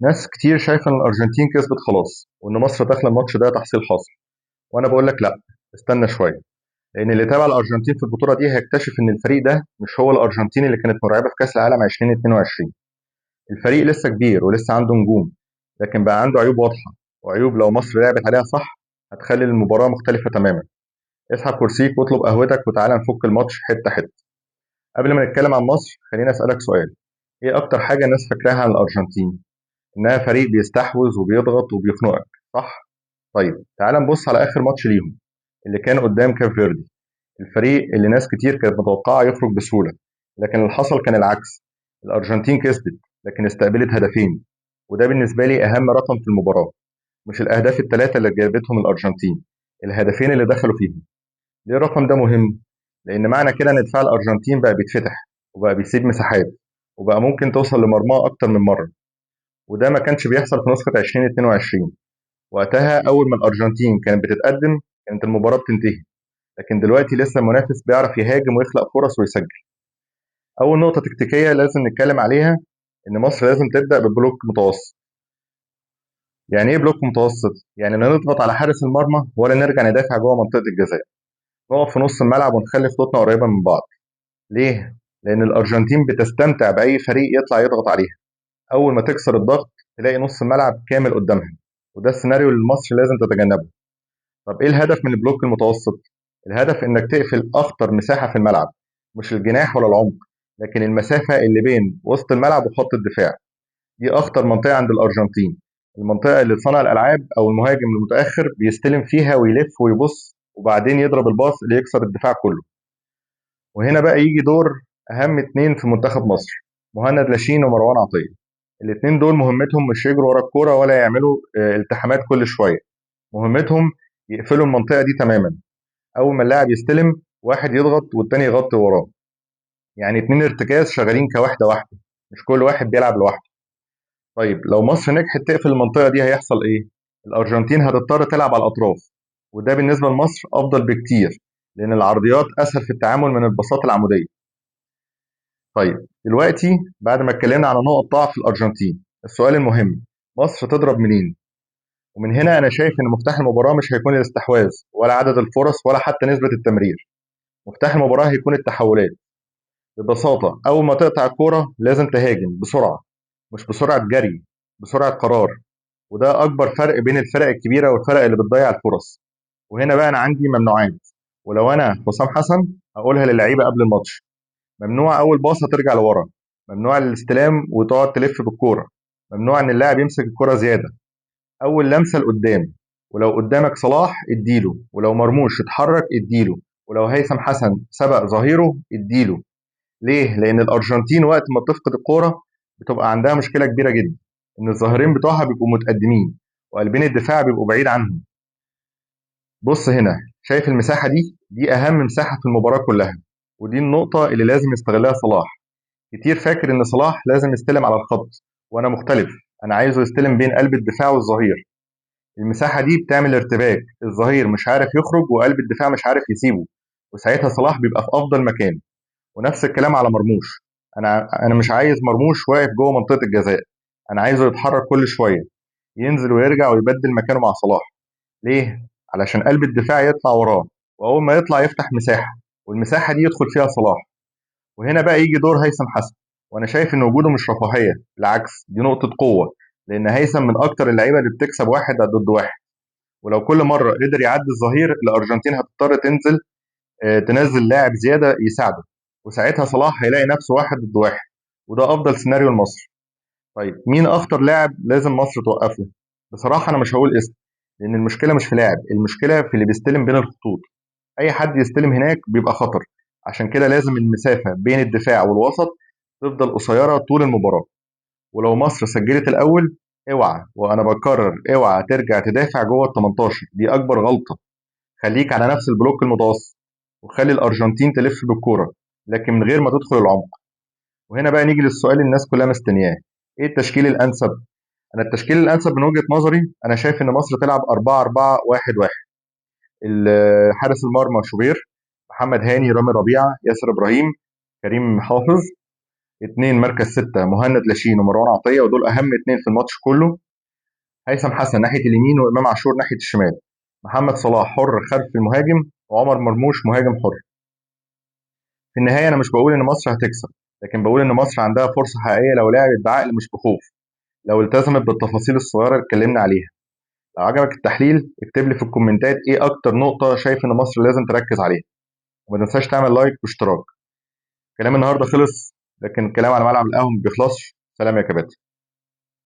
ناس كتير شايفة إن الأرجنتين كسبت خلاص، وإن مصر داخلة الماتش ده تحصيل حاصل، وأنا بقول لك لأ، استنى شوية، لأن اللي تابع الأرجنتين في البطولة دي هيكتشف إن الفريق ده مش هو الأرجنتين اللي كانت مرعبة في كأس العالم 2022. الفريق لسه كبير ولسه عنده نجوم، لكن بقى عنده عيوب واضحة، وعيوب لو مصر لعبت عليها صح هتخلي المباراة مختلفة تماما. اسحب كرسيك واطلب قهوتك وتعالى نفك الماتش حتة حتة. قبل ما نتكلم عن مصر خليني أسألك سؤال، إيه أكتر حاجة الناس فاكراها عن الأرجنتين؟ إنها فريق بيستحوذ وبيضغط وبيخنقك، صح؟ طيب تعال نبص على آخر ماتش ليهم اللي كان قدام كاب فيردي، الفريق اللي ناس كتير كانت متوقعة يخرج بسهولة، لكن اللي حصل كان العكس. الأرجنتين كسبت لكن استقبلت هدفين، وده بالنسبة لي أهم رقم في المباراة، مش الأهداف الثلاثة اللي جابتهم الأرجنتين، الهدفين اللي دخلوا فيهم. ليه الرقم ده مهم؟ لأن معنى كده إن دفاع الأرجنتين بقى بيتفتح وبقى بيسيب مساحات وبقى ممكن توصل لمرماه أكتر من مرة، وده ما كانش بيحصل في نسخة 2022. وقتها أول ما الأرجنتين كانت بتتقدم كانت المباراة بتنتهي، لكن دلوقتي لسه المنافس بيعرف يهاجم ويخلق فرص ويسجل. أول نقطة تكتيكية لازم نتكلم عليها إن مصر لازم تبدأ ب block متوسط. يعني إيه block متوسط؟ يعني لا نضغط على حارس المرمى ولا نرجع ندافع جوه منطقة الجزاء، نقف في نص الملعب ونخلي خطوطنا قريبة من بعض. ليه؟ لأن الأرجنتين بتستمتع بأي فريق يطلع يضغط عليها. أول ما تكسر الضغط تلاقي نص الملعب كامل قدامها، وده السيناريو اللي مصر لازم تتجنبه. طب إيه الهدف من ال block المتوسط؟ الهدف إنك تقفل أخطر مساحة في الملعب، مش الجناح ولا العمق، لكن المسافة اللي بين وسط الملعب وخط الدفاع. دي أخطر منطقة عند الأرجنتين، المنطقة اللي صانع الألعاب أو المهاجم المتأخر بيستلم فيها ويلف ويبص وبعدين يضرب الباص اللي يكسر الدفاع كله. وهنا بقى يجي دور أهم اتنين في منتخب مصر، مهند لاشين ومروان عطية. الاتنين دول مهمتهم مش يجروا ورا الكورة ولا يعملوا التحامات كل شوية، مهمتهم يقفلوا المنطقة دي تماما. أول ما اللاعب يستلم واحد يضغط والتاني يغطي وراه، يعني اتنين ارتكاز شغالين كوحدة واحدة، مش كل واحد بيلعب لوحده. طيب لو مصر نجحت تقفل المنطقة دي هيحصل إيه؟ الأرجنتين هتضطر تلعب على الأطراف، وده بالنسبة لمصر أفضل بكتير لأن العرضيات أسهل في التعامل من الباصات العمودية. طيب دلوقتي بعد ما اتكلمنا على نقط ضعف الأرجنتين، السؤال المهم، مصر تضرب منين؟ ومن هنا أنا شايف إن مفتاح المباراة مش هيكون الاستحواذ ولا عدد الفرص ولا حتى نسبة التمرير. مفتاح المباراة هيكون التحولات. ببساطة أول ما تقطع الكورة لازم تهاجم بسرعة، مش بسرعة جري، بسرعة قرار. وده أكبر فرق بين الفرق الكبيرة والفرق اللي بتضيع الفرص. وهنا بقى أنا عندي ممنوعات، ولو أنا حسام حسن هقولها للعيبة قبل الماتش. ممنوع أول باصة ترجع لورا، ممنوع الاستلام وتقعد تلف بالكورة، ممنوع إن اللاعب يمسك الكورة زيادة. أول لمسة لقدام، ولو قدامك صلاح اديله، ولو مرموش اتحرك اديله، ولو هيثم حسن سبق ظهيره اديله. ليه؟ لأن الأرجنتين وقت ما بتفقد الكورة بتبقى عندها مشكلة كبيرة جدا، إن الظهيرين بتوعها بيبقوا متقدمين وقلبين الدفاع بيبقوا بعيد عنهم. بص هنا، شايف المساحة دي؟ دي أهم مساحة في المباراة كلها، ودي النقطة اللي لازم يستغلها صلاح. كتير فاكر إن صلاح لازم يستلم على الخط، وأنا مختلف، أنا عايزه يستلم بين قلب الدفاع والظهير. المساحة دي بتعمل ارتباك، الظهير مش عارف يخرج وقلب الدفاع مش عارف يسيبه، وساعتها صلاح بيبقى في أفضل مكان. ونفس الكلام على مرموش، أنا مش عايز مرموش واقف جوه منطقة الجزاء، أنا عايزه يتحرك كل شوية، ينزل ويرجع ويبدل مكانه مع صلاح. ليه؟ علشان قلب الدفاع يطلع وراه، وأول ما يطلع يفتح مساحة، والمساحة دي يدخل فيها صلاح. وهنا بقى يجي دور هيثم حسن، وأنا شايف إن وجوده مش رفاهية، بالعكس دي نقطة قوة، لأن هيثم من أكتر اللعيبة اللي بتكسب واحد ضد واحد، ولو كل مرة قدر يعدي الظهير الأرجنتين هتضطر تنزل تنزل لاعب زيادة يساعده، وساعتها صلاح هيلاقي نفسه واحد ضد واحد، وده أفضل سيناريو لمصر. طيب مين أخطر لاعب لازم مصر توقفه؟ بصراحة أنا مش هقول اسم، لأن المشكلة مش في لاعب، المشكلة في اللي بيستلم بين الخطوط. أي حد يستلم هناك بيبقى خطر، عشان كده لازم المسافة بين الدفاع والوسط تفضل قصيرة طول المباراة. ولو مصر سجلت الأول، اوعى، وأنا بكرر اوعى ترجع تدافع جوه ال 18، دي أكبر غلطة. خليك على نفس ال block المتوسط وخلي الأرجنتين تلف بالكورة، لكن من غير ما تدخل العمق. وهنا بقى نيجي للسؤال اللي الناس كلها مستنياه، ايه التشكيل الأنسب؟ أنا التشكيل الأنسب من وجهة نظري، أنا شايف إن مصر تلعب 4-4-1-1. حارس المرمى شوبير، محمد هاني، رامي ربيعة، ياسر إبراهيم، كريم حافظ، 2 مركز 6 مهند لاشين ومروان عطية، ودول أهم 2 في الماتش كله. هيثم حسن ناحية اليمين وإمام عاشور ناحية الشمال. محمد صلاح حر خلف المهاجم، وعمر مرموش مهاجم حر. في النهاية أنا مش بقول إن مصر هتكسب، لكن بقول إن مصر عندها فرصة حقيقية لو لعبت بعقل مش بخوف، لو التزمت بالتفاصيل الصغيرة اللي اتكلمنا عليها. لو عجبك التحليل اكتب لي في الكومنتات ايه اكتر نقطة شايف ان مصر لازم تركز عليها، وما تنساش تعمل like واشتراك. كلام النهارده خلص، لكن الكلام على ملعب القهوة ما بيخلصش. سلام يا كباتن.